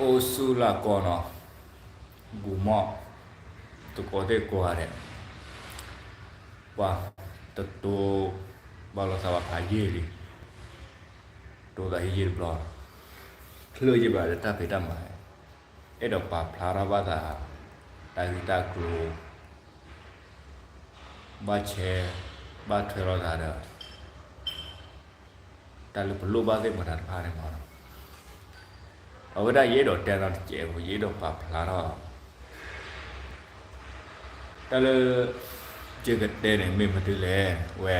အိၣ်ဆူၣ်လၢကီၢ်နီၤ, ဂူၤမီၣ်, သကိးသ့ၣ်ကိးဂၤဒဲး, ပှၤတတိၤဘၣ်လိာ်သးဘၣ်ဖးယံာ်လံ, တိၤသးဟံးယံာ်တဘျီ, ချၢးယံာ်ဘၣ်ဒီးတၢ်ဖံးတၢ်မၤ, အဲၣ်ဒိးပာ်ဖျါထီၣ်ဘၣ်သး တၢ်ဂ့ၢ်တၢ်ကျိၤ ဘၣ်ဆဲး ဘၣ်ထွဲလိာ်သးဒီး တၢ်လၢပလိၣ်ဘၣ်သ့ၣ်မတၤတဖၣ်န့ၣ်မးနီၤ. အဝဲဒၣ်ယအဲၣ်ဒိးတဲနီၤတစဲးဖိ ယအဲၣ်ဒိးပာ်ဖျါထီၣ် တၢ်လၢ ယကတဲန့ၣ် မ့ၢ်မနုၤလဲၣ်, ဝဲ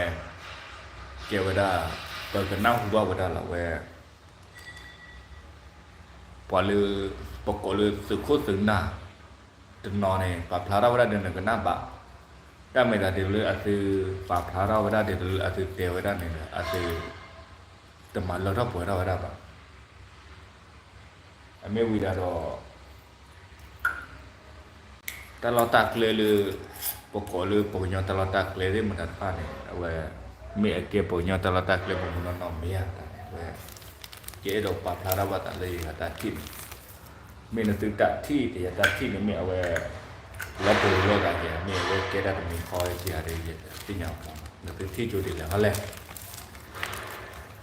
ကဲဝဲဒၣ် ပကနၢ်ဟူဘၣ်ဝဲဒၣ်လီၤဝဲ ပှၤလၢ ပကိးလၢသုးခိၣ်သုးနၢ် တနီၤန့ၣ် ပာ်ဖျါထီၣ်ဝဲဒၣ်ဒီးနကနၣ်ဘၣ်, တၢ်မ့ၢ်သးဒ်သိးလၢအသု ပာ်ဖျါထီၣ်ဝဲဒၣ်ဒ်သိးလၢအသုတဲဝဲဒၣ်န့ၣ်ဒီး အသု တမၤလၢထီၣ်ပှဲၤထီၣ်ဝဲဒၣ်ဘၣ်. အမ့ၢ်ဝံၤဒၣ်ဒီး တၢ်လီၢ်တၢ်ကျဲလၢ ပကိးလၢပှၤကညီတၢ်လီၢ်တၢ်ကျဲသ့ၣ်မတၤတဖၣ်န့ၣ် အဝဲ မ့ၢ်အကဲပှၤကညီတၢ်လီၢ်တၢ်ကျဲပမုၢ်နီၢ်နီၢ်မ့ၢ်ဧါန့ၣ် အဝဲ ယအဲၣ်ဒိးပာ်ဖျါထီၣ်ဘၣ်သးလၢယတၢ်ထံၣ်န့ၣ် မ့ၢ်နသုတၢ်ထံၣ် ယတၢ်ထံၣ်န့ၣ်မ့ၢ်အဝဲ လီၤပှီၢ်လိာ်သးကဲ မ့ၢ်အဝဲကဲတၢ်တမံၤဃီဝဲက့ၤဧါဒီး ယတသ့ၣ်ညါဘၣ်, နသုထံၣ်ကၠိဒ်လဲၣ်ဟီလဲၣ်.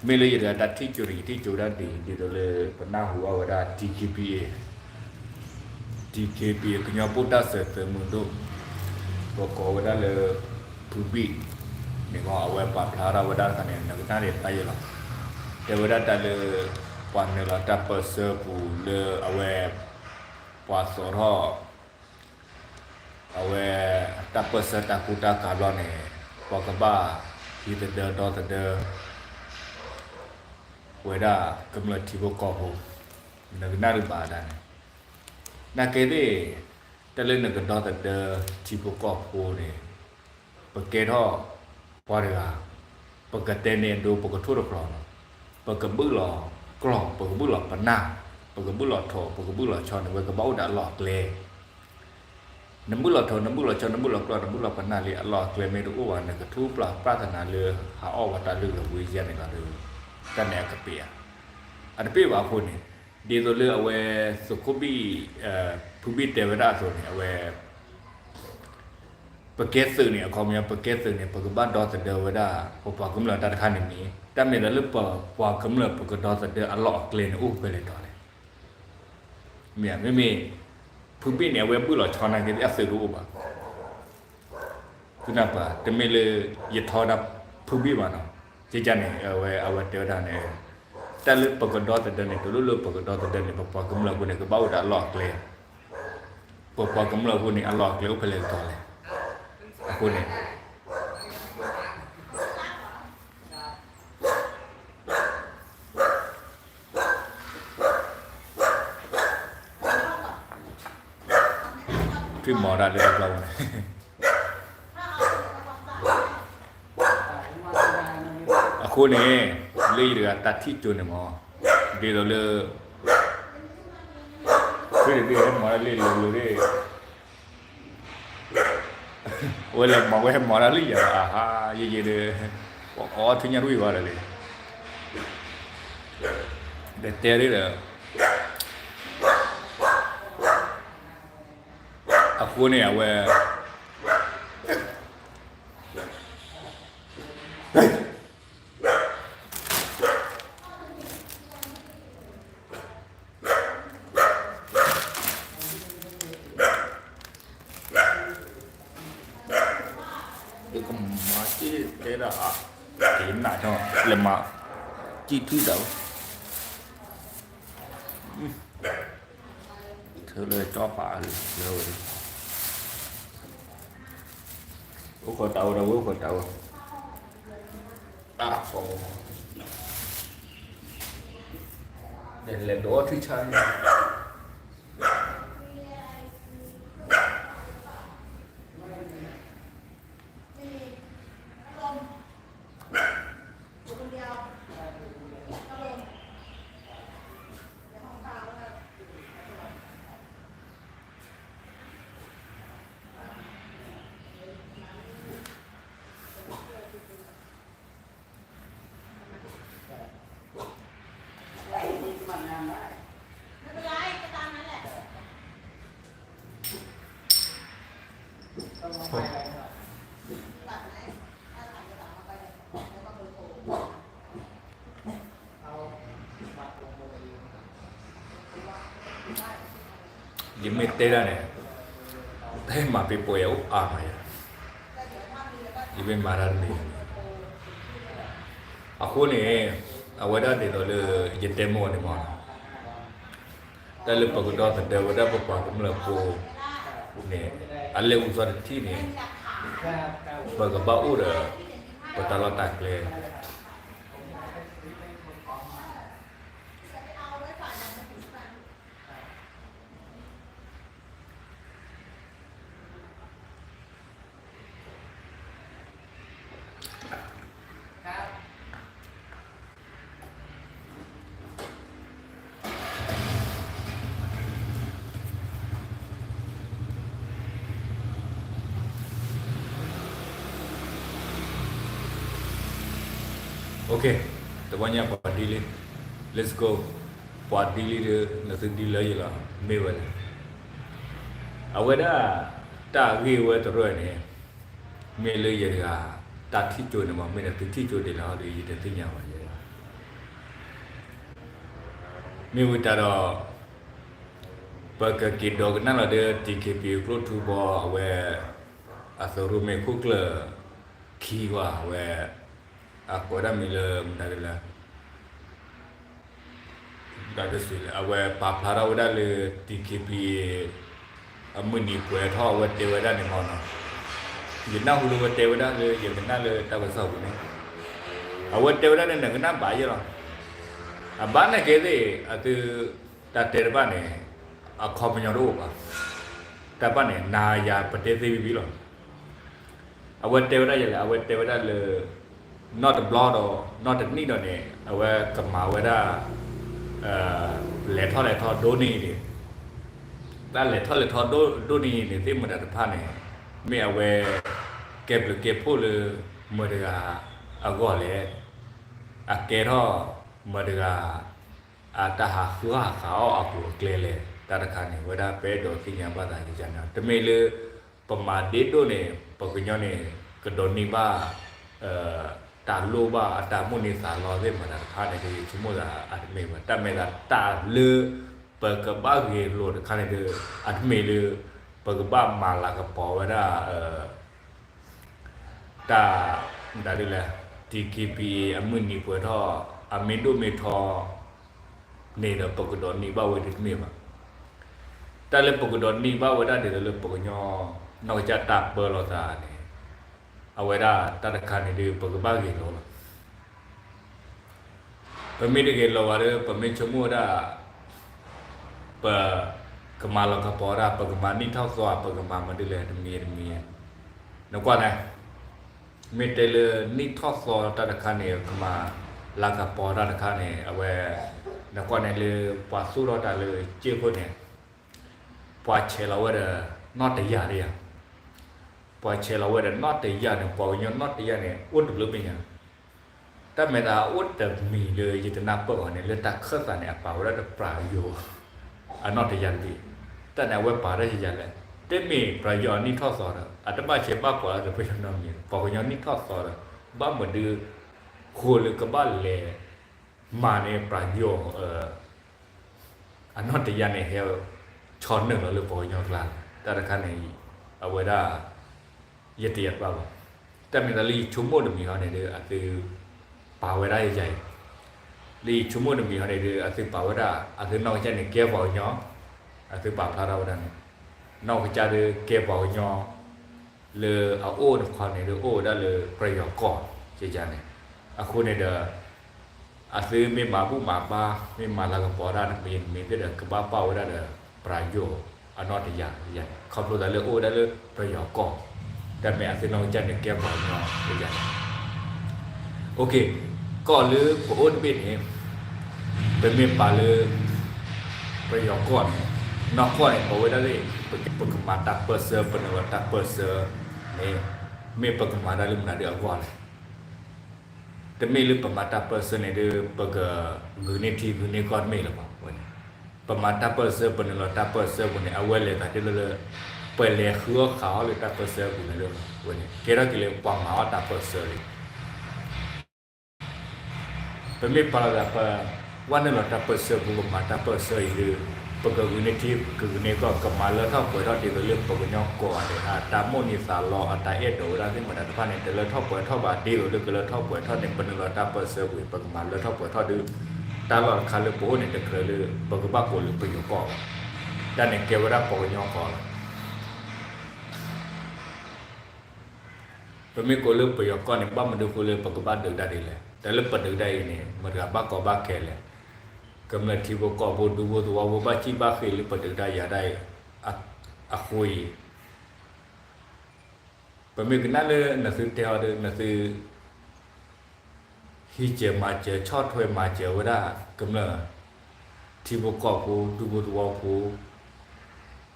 မ့ၢ်လၢယတဂၤတၢ်ထံၣ်ကၠိန့ၣ် ယထံၣ်ကၠိဒၣ်ဒ် ဒ်သိးလၢပနၢ်ဟူဘၣ်ဝဲဒၣ် DKBA, DKBA ကညီဖိတၢ်စၢၤသုးမုၢ်ဒိၣ် ပကိးဝဲဒၣ်လၢ ဖုဘံၣ်န့ၣ် အဝဲပာ်ဖျါထီၣ်ဝဲဒၣ်တခါန့ၣ် နကနၣ်ဒံးတၢ်ယဲလီၤ. တဲဝဲဒၣ်တၢ်လၢ ပှၤနုာ်လီၤတၢ်ပၢၢ်ဆၢပူၤလၢအဝဲ ပှၤသိးထီၣ် အဝဲ တၢ်ပၢၢ်ဆၢတၢ်ကူတၢ်ကၤဘျီန့ၣ် ပှၤကဘၣ်ဟံးသဒၢဒီသဒၢ ဝဲဒၣ်ကမျၢၢ်ထံဖိကီၢ်ဖိ, နကနၣ်ဒံးဘၣ်ဒၣ်န့ၣ်, နာ်က့သ့ၣ် တၢ်လၢနကဒီသဒၢထံဖိကီၢ်ဖိန့ၣ် ပကဲထီၣ်ပှၤတဂၤ, ပကတဲန့ၣ်အဒိ ပကထိၣ်တကြၢးနီၤ, ပကဘုၣ်လီၤကျီၢ် ပကဘုၣ်လီၤပနၢ်, ပကဘုၣ်လီၤထိး ပကဘုၣ်လီၤဆီန့ၣ် ဝဲကဘၣ်အိၣ်ဒီးအလီၢ်အကျဲ နဘုၣ်လီၤထိး နဘုၣ်လီၤဆီ နဘုၣ်လီၤကျီၢ် နဘုၣ်လီၤပနၢ်လံ အလီၢ်အကျဲမ့ၢ်တအိၣ်ဘၣ် နကထူၣ်ပျၢ်ပျၢ်သနာ်လၢဟးအီၣ်ဝဲတၢ်လုၢ်လီၢ်ဝံၤယဲန့ၣ်လီၤဒီး တၢ်န့ၣ်အကပ့ၤဧါ, အတပ့ၤဘၣ်အဃိန့ၣ်, ဒ်သိးလၢအဝဲ သုးခိၣ်ဘံၣ် ဖုဘံၣ်တဲဝဲဒၣ်အသိးန့ၣ် အဝဲ ပကဲသုးန့ၣ် အခီပညီ ပကဲသုးန့ၣ် ပကဘၣ်ဒီသဒၢဝဲဒၣ် ပပှၤကမျၢၢ်တၢ်တခါန့ၣ်မ့ၢ် တၢ်မ့ၢ်လၢလၢပပှၤကမျၢၢ် ပကဒီသဒၢအလီၢ်အကျဲန့ၣ် အိၣ်ဖဲလဲၣ်တီၤလဲၣ်. မ့မ့ၢ် ဖုဘံၣ်န့ၣ် အဝဲဘုၣ်လီၤဆီနာ်က့ အသုးတအိၣ်ဘၣ်. သုနၢ်ပၢၢ် တမ့ၢ်လၢ ယထီဒါဖုဘံၣ်ဘၣ်နီၤ. ကကန့ၣ် အဝဲ အဝဲတဲဝဲဒၣ်န့ၣ် တၢ်လၢပကဒီသဒၢန့ၣ် တလိၣ်လၢပကဒီသဒၢန့ၣ် ပပှၤကမျၢၢ်အဃိန့ၣ် ကဘၣ်အိၣ်ဒီးအလီၢ်အကျဲ, ပပှၤကမျၢၢ်အဃိန့ၣ် အလီၢ်အကျဲအိၣ်ဖဲလဲၣ်တီၤလဲၣ်. အဃိန့ၣ် ထွံၣ်မီၤတၢ်လၢတၢ်ပျီပူၤန့ၣ် အဃိန့ၣ် လၢယတဂၤတၢ်ထံၣ်ကၠိန့ၣ်မး ဒ်သိးလၢ ထွံၣ်တဘ့ၣ်ဟဲမီၤတၢ်လၢလိၤလိၤသ့ၣ် ဝဲလဲၤမၤဝဲဟဲမၤတၢ်လၢယၤ အဟါ ယယံၤဒီး ပှၤအီထံညၣ်တဝံၣ်ဘၣ်လၢာ်လံ ဒီးတဲရ့ဒီး အဃိန့ၣ် အဝဲ ကမၤစ့ၢ်တဲဒၣ် က့ၤနးထီၣ် လဲၤမၤ စံၣ်ထံၣ်သး ထၢလၢကၠီပာ်လၢဝဲ အိၣ်ခိးတၢ်အိၣ်ဒီးဝဲအိၣ်ခိးတၢ်အိၣ် အါဖီ လဲၤဒိးထံဆါန့ၣ် ယမ့ၢ်တဲဒၣ်န့ၣ်, တၢ်မၤပ့ၤပိာ်ယၤအိၣ်အါမးယၤ, ယမ့ၢ်မၤတၢ်တမံၤ, အဃိန့ၣ်, အဝဲဒၣ်ဒ်သိးလၢ ယတဲမ့ၢ်န့ၣ်မး, တၢ်လၢပကဒီသဒၢဝဲဒၣ်ပပှၤကမျၢၢ်ဖိန့ၣ်, အလဲၤအူသီတထံၣ်န့ၣ်, ပကဘၣ်အိၣ်ဒီး ပတၢ်လီၢ်တၢ်ကျဲ တဘျီညါပှၤဒ်လံ, let's go, ပှၤဒ်လံဒီး နသုဒ်လၢယလီၤ, မ့ၢ်ဝဲလဲၣ်. အဝဲဒၣ် တၢ်ဂ့ၢ်ဝဲတရၢၢ်န့ၣ်, မ့ၢ်လၢယတဂၤ တၢ်ထံၣ်ကၠိန့ၣ်မး, မ့ၢ်ဒီးသုထံၣ်ကၠိဒ်လဲၣ်ဟီဒီး ယတသ့ၣ်ညါဘၣ်ယဲ. မ့ၢ်ဝံၤတၢ်ဒီး ပကက့ၤဒိကနၣ်လီၤဒီး DKBA ကျိၣ်ထူဘီအဝဲ အသုးရိၣ်မဲာ်ခိၣ်ကျၢၢ်ခံဂၤဝဲ, အကိးဒၣ်မံၤလၢမတၤဒ်လဲၣ်, အဝဲပာ်ဖျါထီၣ်ဝဲဒၣ်လၢ DKBA အမုၢ်နံၤပှဲၤထီၣ်အဝဲတဲဝဲဒၣ်န့ၣ်မးနီၤ, ယနၢ်ဟူလၢအဝဲတဲဝဲဒၣ်လၢယကနၣ်လၢတၢ်ကစီၣ်ပူၤန့ၣ်, အဝဲတဲဝဲဒၣ်န့ၣ် နကနၣ်ဘၣ်ယဲလီၤ. အဘၣ်န့ၣ်ကဲသ့ၣ် အသု တၢ်တဲတဘၣ်န့ၣ် အခီပညီတအိၣ်ဘၣ်. တၢ်ဘၣ်န့ၣ် နၤယၤပတဲသ့ဝံၤဝံၤလီၤ. အဝဲတဲဝဲဒၣ်ယဲလဲၣ်, အဝဲတဲဝဲဒၣ်လၢ နီၢ်တဘျီဒီး နီၢ်တနံၣ်ဒီးန့ၣ် အဝဲကမၤဝဲဒၣ် လဲၤထီၣ်လဲၤထီဒိၣ်န့ၢ်အံၤန့ၣ်, တၢ်လဲၤထီၣ်လဲၤထီဒိၣ်န့ၢ်အံၤန့ၣ် သ့ၣ်မတၤတဖၣ်န့ၣ် မ့ၢ်အဝဲ ကဲဘျုးကဲဖှိၣ်လၢ မတၤတဂၤအဂီၢ်လဲၣ်, အကဲထီၣ် မတၤတဂၤ အတၢ်ဟးဃုဟးဃးအီၣ်အပူၤအကျဲလဲၣ်, တၢ်တခါန့ၣ် ဝဲဒၣ်ပအဲၣ်ဒိးသ့ၣ်ညါဘၣ်သးယကန့ၣ်, တမ့ၢ်လၢ ပမၤဒ့ဒိၣ်န့ၣ် ပှၤကညီန့ၣ် ကဒိးန့ၢ်ဘၣ် တၢ်လိၣ်ဘၣ်အတၢ်မိၣ်န့ၢ်သးလီသ့ၣ်မတၤတခါန့ၣ်ဒီး ယဆိကမိၣ်သးအတမ့ၢ်ဘၣ်. တၢ်မၤသးတၢ်လၢ ပကဘၣ်ဂဲၤလိာ်တခါန့ၣ်ဒီး အတမ့ၢ်လၢ ပကဘၣ်မၤလၤကပီၤဝဲဒၣ် တၢ် မတၤဒ်လဲၣ်, DKBA အမုၢ်နံၤပှဲၤထီၣ် အမ့ၢ်ဒိၣ်မ့ၢ်ထီန့ၣ်ဒီး ပကဒိးန့ၢ်ဘၣ်ဝဲဒၣ်တမ့ၢ်ဘၣ်. တၢ်လၢပကဒိးန့ၢ်ဘၣ်ဝဲဒၣ်ဒ်သိးလၢပှၤကညီ နီၢ်ကစၢ်တၢ်ပၢလီၤသးန့ၣ်, အဝဲဒၣ်တၢ်တခါန့ၣ်ဒီး ပကဘၣ်ဂဲၤလိာ်လီၤ. ပမ့ၢ်တဂဲၤလိာ်ဘၣ်ဒီး ပမ့ၢ်ဆိကမိၣ်ဝဲဒၣ် ပကမၤလၤကပီၤဒၣ် ပကမၤနံၣ်ထီၣ်သီ ပကမၤမနုၤလဲၣ် တမံၤတမံၤ, နကွၢ်န့ၣ် မ့ၢ်တဲလၢနံၣ်ထီၣ်သီတၢ်တခါန့ၣ် ကမၤလၤကပီၤတၢ်တခါန့ၣ် အဝဲ နကွၢ်န့ၣ်လၢ ပှၤသူၣ်ထီၣ်တၢ်လၢစ့ၢ်ခိၣ်န့ၣ် ပှၤဆဲးလီၤဝဲဒီး နီၢ်တယၢ်ဒၣ်ယၤ, ပှၤဆဲးလီၤဝဲဒီးနီၢ်တယၢ်န့ၣ် ပှၤကညီနီၢ်တယၢ်န့ၣ် အိၣ်တဘျုးဘ့ၣ်ညါ တၢ်မဲာ်သးအိၣ်တမံၤလၢယတနၢ်ပၢၢ်အီၤန့ၣ် လၢတၢ်ခၢၣ်သးန့ၣ် အပာ်ဝဲဒၣ်ဒီးပြးယိၤ အနီၢ်တယၢ်တဘ့ၣ်, တၢ်န့ၣ်အဝဲပာ်ဒၣ်ယၤလဲၣ်, တမ့ၢ်ပြးယိၤအနံၣ်ထီၣ်သီဒီး အတဘၣ်ဆဲးဘၣ်ကွၢ်လၢပယီၤနီတမံၤ, ပှၤကညီနံၣ်ထီၣ်သီဒီး ဘၣ်မနုၤ ဃိလၢကဘၣ်လဲၤမၤန့ၢ်ပြးယိၤ အနီၢ်တယၢ်န့ၣ် ဟဲဆီၣ်နုာ်လီၤလၢပှၤကညီကျါ, တၢ်တခါန့ၣ် အဝဲဒၣ် ယတယံာ်တဘၣ်ဘၣ်. တၢ်မ့ၢ်သးလၢယဆိကမိၣ်တမံၤဟီန့ၣ်ဒီး အသုပာ်ဝဲဒၣ်ယၤအံၤ, လၢယဆိကမိၣ်တမံၤဟီန့ၣ်ဒီး အသုပာ်ဝဲဒၣ် အသုနီၢ်ကစၢ်န့ၣ်ကဲပှၤကညီ, အသုပာ်ဖျါထီၣ်ဝဲဒၣ်န့ၣ်, နီၢ်ကစၢ်ဒီးကဲပှၤကညီ လၢအအိၣ်တခီန့ၣ်ဒီး အိၣ်ဝဲဒၣ်လၢပြးယိၤကီၢ် ယယၤန့ၣ်, အဃိန့ၣ်ဒီး အသုမ့ၢ်မၤဘူၣ်မၤဘါ မ့ၢ်မၤလၤကပီၤတၢ်တမံၤမံၤသ့ၣ်ဒီး ကဘၣ်ပာ်ဝဲဒၣ်ဒီး ပြးယိၤအနီၢ်တယၢ်ယၤန့ၣ် ခီဖျိသးလၢအိၣ်ဝဲဒၣ်လၢပြးယိၤကီၢ်, တၢ်မ့ၢ်အသုနီၢ်ကစၢ်န့ၣ်ကဲပှၤကညီယၤန့ၣ်, ကီၢ်လၢပအိၣ်တဘ့ၣ်န့ၣ် ပမ့ၢ်ပာ်လၢ ပြးယိၤကီၢ်န့ၣ် နီၢ်ကီၢ်န့ၣ် ပဝဲဒၣ်သ့ၣ် ပကမၤတၢ်ပၢၢ်ဆၢ ပနုာ်လီၤတၢ်ပၢၢ်ဆၢန့ၣ် မ့ၢ်ပကမၤတၢ်လၢမနုၤဒ်အဂီၢ်လဲၣ်. တမ့ၢ်လၢပမၤတၢ်ပၢၢ်ဆၢန့ၣ်ဒီး ပကဂုာ်န့ၢ်ထံဂုာ်န့ၢ်ကီၢ်တမ့ၢ်လၢၤဘၣ်ဝဲန့ၣ်, ပမၤတၢ်ပၢၢ်ဆၢ ပနုာ်လီၤတၢ်ပၢၢ်ဆၢပူၤန့ၣ် အဝဲလဲၤသးတ့ၢ်လၢ ပလဲၤဃုအီၣ်ဃုအီလၢတၢ်ပၢၢ်ဆၢပူၤန့ၣ်လၢဝဲန့ၣ် ကဲထီၣ်က့ၤလၢပှၤမၤအီၣ်တၢ်ပၢၢ်ဆၢလံ ပမ့ၢ်ပာ်လီၤသးပ ဝဲနုာ်လီၤတၢ်ပၢၢ်ဆၢပူၤ ပမၤတၢ်ပၢၢ်ဆၢအံၤဒီး ပကဂုာ်န့ၢ်ထံ ကဂုာ်န့ၢ်ကီၢ် ကမၤလၢထီၣ်ပှဲၤထီၣ်ဒ်သိးလၢပှၤကညီကိးဂၤဒဲး အတၢ်မိၣ်န့ၢ်သးလီ အတၢ်အဲၣ်ဒိးဝဲဒၣ်သ့ၣ်မတၤတဖၣ်န့ၣ် တလၢထီၣ်ပှဲၤထီၣ်ဘၣ် ဒ်သိးလၢကလၢထီၣ်ပှဲၤထီၣ်န့ၣ် ပနုာ်လီၤတၢ်ပၢၢ်ဆၢကွံာ် ပကမၤလၢထီၣ်ပှဲၤထီၣ်ဒီး တၢ်လီၢ်တခါလၢပအိၣ်န့ၣ် တကြၢးလၢ ပကဘၣ်ကိးလၢပယီၤကီၢ်ဘၣ်. တၢ်န့ၣ်ကဲဝဲဒၣ်ပှၤကညီကီၢ်လီၤ. ပမ့ၢ်ကိးလၢပယီၤကီၢ်န့ၣ် ဘၣ်မနုၤအဃိလၢပကဘၣ်ဒုးတၢ်ဒ်လဲၣ်. တၢ်လၢပဒုးတၢ်အံၤန့ၣ် မတၤတဂၤဘၣ်ကီဘၣ်ခဲလဲၣ်. ကမျၢၢ်ထံဖိကီၢ်ဖိ ဒူဖိသဝီဖိ ဘၣ်စံၣ်ဘၣ်ဃ့ၢ်လၢပဒုးတၢ်ယၤတၢ်အံၤ အဃိအံၤ ပမ့ၢ်ကနၣ်လၢနသုတဲအီၤဒီး နသု ဟံးစၢၤမၤစၢၤ ဆီၣ်ထွဲမၤစၢၤဝဲဒၣ် ကမျၢၢ်ထံဖိကီၢ်ဖိ ဒူဖိသဝီဖိ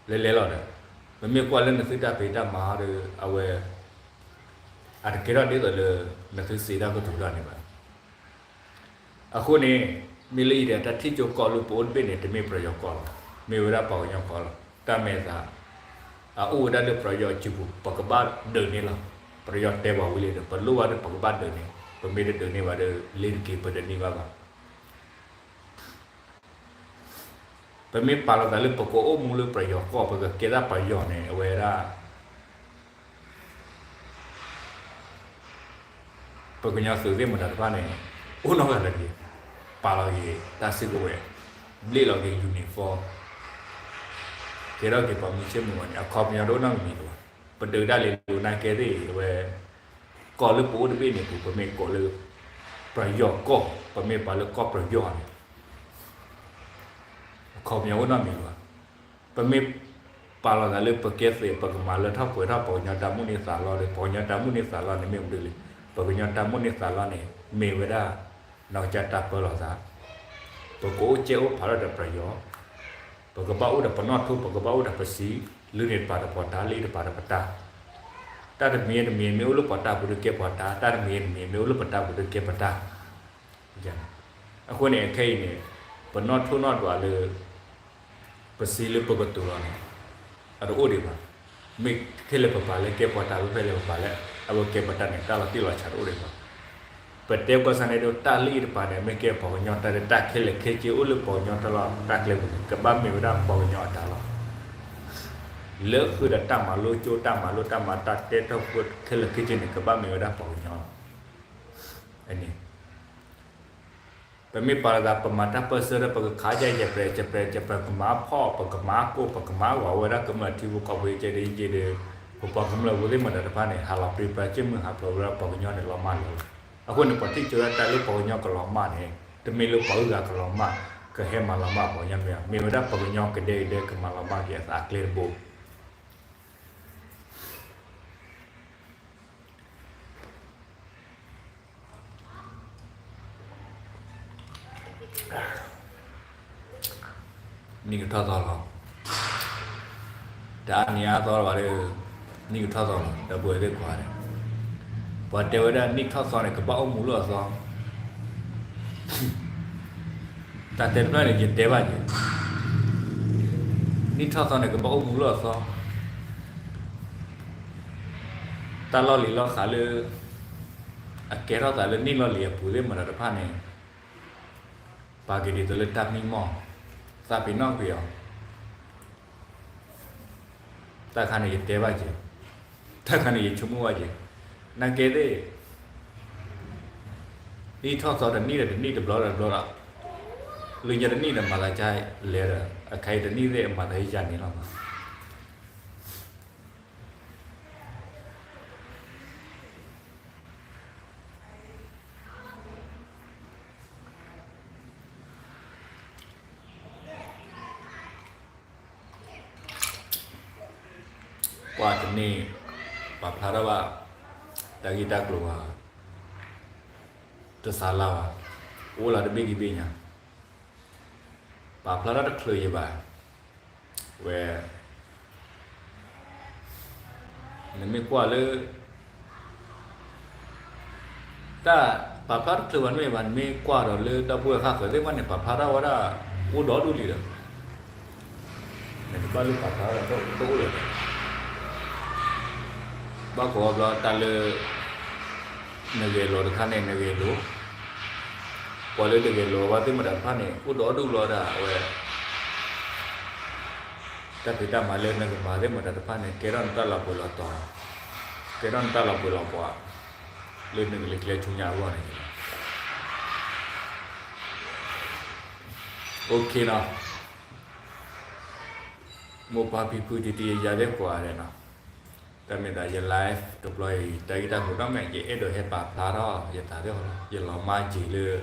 လဲၤလဲၤလီၤဒီး ပမ့ၢ်ကွၢ်လၢနသုတၢ်ဖံးတၢ်မၤဒီး အဝဲ အတကဲထီၣ်ဒ်သိးလၢ နသုစံးတၢ်ကတိၤတၢ်န့ၣ်ဘၣ်. အဃိန့ၣ် မ့ၢ်လၢယတဲ တၢ်ထံၣ်ကၠိကီၢ်လၢပအိၣ်တဘ့ၣ်န့ၣ် တမ့ၢ်ပယီၤကီၢ်လီၤ. မ့ၢ်ဝဲဒၣ်ပှၤကညီကီၢ်လီၤ. တၢ်မဲာ်သး အအိၣ်ဝဲဒၣ်လၢပယီၤအစုပူၤ ပကဘၣ်ဒုးန့ၢ်လီၤ. ပယီၤတဲပှၤဝံၤလံဒီး ပလိၣ်ဘၣ်ဒီး ပကဘၣ်ဒုးန့ၢ်, ပမ့ၢ်တဒုးန့ၢ်ဘၣ်ဒီး လ့ၤတက့ၤပဒုးန့ၢ်ဘၣ်ဘၣ်. ပမ့ၢ်ပာ်လီၤသးလၢပကအိၣ်မူလၢပယီၤကီၢ် ပကကဲဒၣ်ပယီၤန့ၣ် အဝဲဒၣ် ပကညီသုးသ့ၣ်မတၤတဖၣ်န့ၣ် အိၣ်နီတဂၤတဂ့ၤ, ပာ်လီၤက့ၤတၢ်စုကဝဲၤ, ဘျ့ၣ်လီၤက့ၤ uniform, ကဲထီၣ်က့ၤပှၤမုၢ်ဆ့ၣ်မုၢ်ဂီၤန့ၣ် အခီပညီတအိၣ်နီတမံၤလၢၤဘၣ်. ပဒုးတၢ်လၢလူၤနာ်ကဲသ့ၣ်အံၤ အဝဲ ကီၢ်လၢပအိၣ်တဘ့ၣ်န့ၣ်ပူၤ ပမ့ၢ်ကိးလၢ ပယီၤကီၢ်, ပမ့ၢ်ပာ်လၢကီၢ်ပယီၤန့ၣ် အခီပညီအိၣ်နီတမံၤလၢၤဘၣ်. ပမ့ၢ်ပာ်လီၤသးလၢပကဲသုး ပကမၤလၢထီၣ်ပှဲၤထီၣ် ပှၤကညီတၢ်မိၣ်န့ၢ်သးလီဒီး ပှၤကညီတၢ်မိၣ်န့ၢ်သးလီန့ၣ် မ့ၢ်မနုၤလဲၣ်. ပှၤကညီတၢ်မိၣ်န့ၢ်သးလီန့ၣ် မ့ၢ်ဝဲဒၣ် နီၢ်ကစၢ်တၢ်ပၢလီၤသး, ပကအိၣ်ကဲအိၣ်ဖးထီၣ်ဒီးပယီၤ, ပကဘၣ်အိၣ်ဒီးပနီၣ်ထိ ပကဘၣ်အိၣ်ဒီးပစံး, လၢန့ၣ်တပၤဒီးပှၤတၢ်, လၢအံၤတပၤဒီးပတၢ်. တၢ်တမံၤတမံၤမ့ၢ်အိၣ်လၢပှၤတၢ်ပူၤဒီးကဲပှၤတၢ်, တၢ်တမံၤတမံၤမ့ၢ်အိၣ်လၢပတၢ်ပူၤဒီးကဲပတၢ်. အဃိန့ၣ် အခဲအံၤန့ၣ် ပနီၣ်ထိၣ်နီၣ်ဒွးလၢ ပစံးလၢပကတိၤလီၤန့ၣ် အတအိၣ်ဒံးဘၣ်. မ့ၢ်ခဲလၢာ်ပပာ်လၢကဲပှၤတၢ် ဖဲလဲၣ်ပပာ်လၢ အဝဲကဲပတၢ်န့ၣ် တၢ်လီၤတံၢ်လီၤဆဲးတအိၣ်ဒံးဘၣ်. ပတဲဘၣ်ဆၣ်န့ၣ်ဒီး တၢ်လၢအံၤတပၤန့ၣ် မ့ၢ်ကဲပှၤကညီတၢ်ဒီး တၢ်ခဲလၢာ်ခဲဆ့အိၣ်လၢပှၤကညီတၢ်လီၢ်တၢ်ကျဲပူၤန့ၣ် ကဘၣ်မ့ၢ်ဝဲဒၣ်ပှၤကညီအတၢ်လီၢ်. လၢဃုာ်ဒီးတၢ်မၤလိကၠိ တၢ်မၤလိတၢ်မၤ တၢ်တဲထီၣ်ဖိခဲလၢာ်ခဲဆ့န့ၣ် ကဘၣ်မ့ၢ်ဝဲဒၣ်ပှၤကညီလီၤ. အန့ၣ် ပမ့ၢ်ပာ်လီၤသး ပမၤတၢ်ပၢၢ်ဆၢဒီး ပကခးယဲၢ်ယဲၢ်ပြဲး ယဲၢ်ပြဲး ယဲၢ်ပြဲး ကမၤဖီၣ် ပကမၤကိၢ် ပကမၤဂီၤဝဲဒၣ်ကမျၢၢ်ထံဖိကီၢ်ဖိ ယကဲဒ်ယကဲဒီး ပပှၤကမျၢၢ်ဖိသ့ၣ်မတၤတဖၣ်န့ၣ် ဟးလီၤပြံပြါ က့ၢ်မုၢ်ဟးဖျိးဝဲဒၣ်ပှၤကညီန့ၣ် လီၤမၢ်လီၤ. အဃိန့ၣ် ပှၤထံၣ်ကၠိဝဲဒၣ်တၢ်လၢပှၤကညီကလီၤမၢ်န့ၣ် တမ့ၢ်လၢပှၤဂုၤဂၤကလီၤမၢ် ကဟဲမၤလီၤမၢ်ပှၤကညီမ့ၢ်ဘၣ်, မ့ၢ်ဝဲဒၣ်ပှၤကညီကဒဲကဒဲ ကမၤလီၤမၢ်က့ၤအသးအကျဲတဘိ နံၣ်ကထီၣ်သီလီၤ. တအါနံၤအါသီလီၤဘၣ်ဒီး နံၣ်ကထီၣ်သီလီၤ ဒီပုၢ်ဝဲၢ်သ့ၣ်ကိးဂၤဒဲး. ပှၤတဲဝဲဒၣ်နံၣ်ထီၣ်သီန့ၣ် ကဘၣ်အိၣ်မူလၢအသီ တၢ်တဲတဖျၢၣ်န့ၣ် ယတဲဘၣ်က့ၤ, နံၣ်ထီၣ်သီန့ၣ် ကဘၣ်အိၣ်မူလၢအသီ, တၢ်လီၢ်လံၤလီၤဃးလၢ အကဲထီၣ်သးလၢနံၣ်လီၢ်လံၤအပူၤသ့ၣ်မတၤတဖၣ်န့ၣ် ပာ်က့ၤဒ်သိးလၢတၢ်မံမီၢ်, သးပ့ၤနီၣ်ကွံာ်အီၤ, တၢ်ခါန့ၣ်ယတဲဘၣ်က့ၤ, တၢ်ခါန့ၣ်ယဆိကမိၣ်ဘၣ်က့ၤ, နာ်ကဲသ့ၣ် နံၣ်ထီၣ်သီတနံၣ်ဒီးတနံၣ် တဘျီဒီးတဘျီဒီး, လၢညါတနံၣ်ဒီးမၤသးကလဲၤဒီး အခါအံၤတနံၣ်သ့ၣ်မၤသးဟံးယၤန့ၣ်လီၤ. ကွၢ်တနံၣ် ပာ်ဖျါထီၣ်ဘၣ် တၢ်ဂ့ၢ်တၢ်ကျိၤဘၣ်, တစးလၢ်ဘၣ်, အိၣ်လၢတဘ့ၣ်ဂံၢ်ဘ့ၣ်ညါ, ပာ်ဖျါထီၣ်တချုးယံၤဘၣ်, ဝဲ နမ့ၢ်ကွၢ်လၢ တၢ်ပာ်ဖျါတချုးဘၣ်မ့ၢ်ဘၣ် နမ့ၢ်ကွၢ်ဒီးလၢဒီပုၢ်ဝဲၢ်ဃၣ်ဃၢၤသ့ၣ်တဖၣ်န့ၣ် ပာ်ဖျါထီၣ်ဝဲဒၣ် အိၣ်ဒီးဒူၣ်လံဒီး နကဘၣ်လၢပာ်ဖျါထီၣ်တအိၣ်လၢၤဘၣ်. ဘၣ်ကိးဘျီတၢ်လၢ နဂဲၤလိာ်တခါန့ၣ် နဂဲၤလိာ်, ပှၤလၢတဂဲၤလိာ်ဘၣ်သ့ၣ်မတၤတဖၣ်န့ၣ် အိၣ်ဒီးဒူၣ်လီၤဒၣ်ဝဲ, တၢ်ဖံးတၢ်မၤလၢနကမၤသ့ၣ်မတၤတဖၣ်န့ၣ် ကဲထီၣ်နတၢ်လီၤပှဲၤလီၤတီၤ, ကဲထီၣ်နတၢ်လီၤပှဲၤလီၤပှီၤ လၢနကလဲၤကျဲဆူညါအဂီၢ်န့ၣ်လီၤ. OK နီၤ, မိၢ်ပၢ်ဖံဖုတံၤတံၤယၤသ့ၣ်ကိးဂၤဒဲးနီၤ, တၢ်မ့ၢ်သးယ live တဘျီအံၤ တၢ်ဂ့ၢ်တၢ်ကျိၤဒီးမ့ၢ် ယအဲၣ်ဒိးဟဲပာ်ဖျါထီၣ်ယသးသ့ၣ်, ယလီၤမၢ်က့ၤလၢ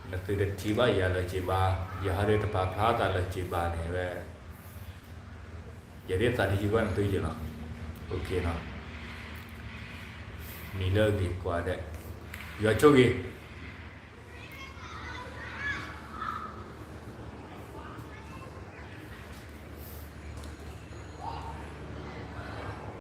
နသုတထံၣ်ဘၣ်ယၤလၢၤက့ၤဘၣ်, ယဟဲဒၣ်တပာ်ဖျါသးလၢၤက့ၤဘၣ်န့ၣ်ဝဲ ယသ့ၣ်သးတယုၢ်ဘၣ်နသုယဲၢ်လီၤ. OK နီၤ, နံၤလၢအဂ့ၤကိးဂၤဒဲး, ယွၤဆိၣ်ဂ့ၤ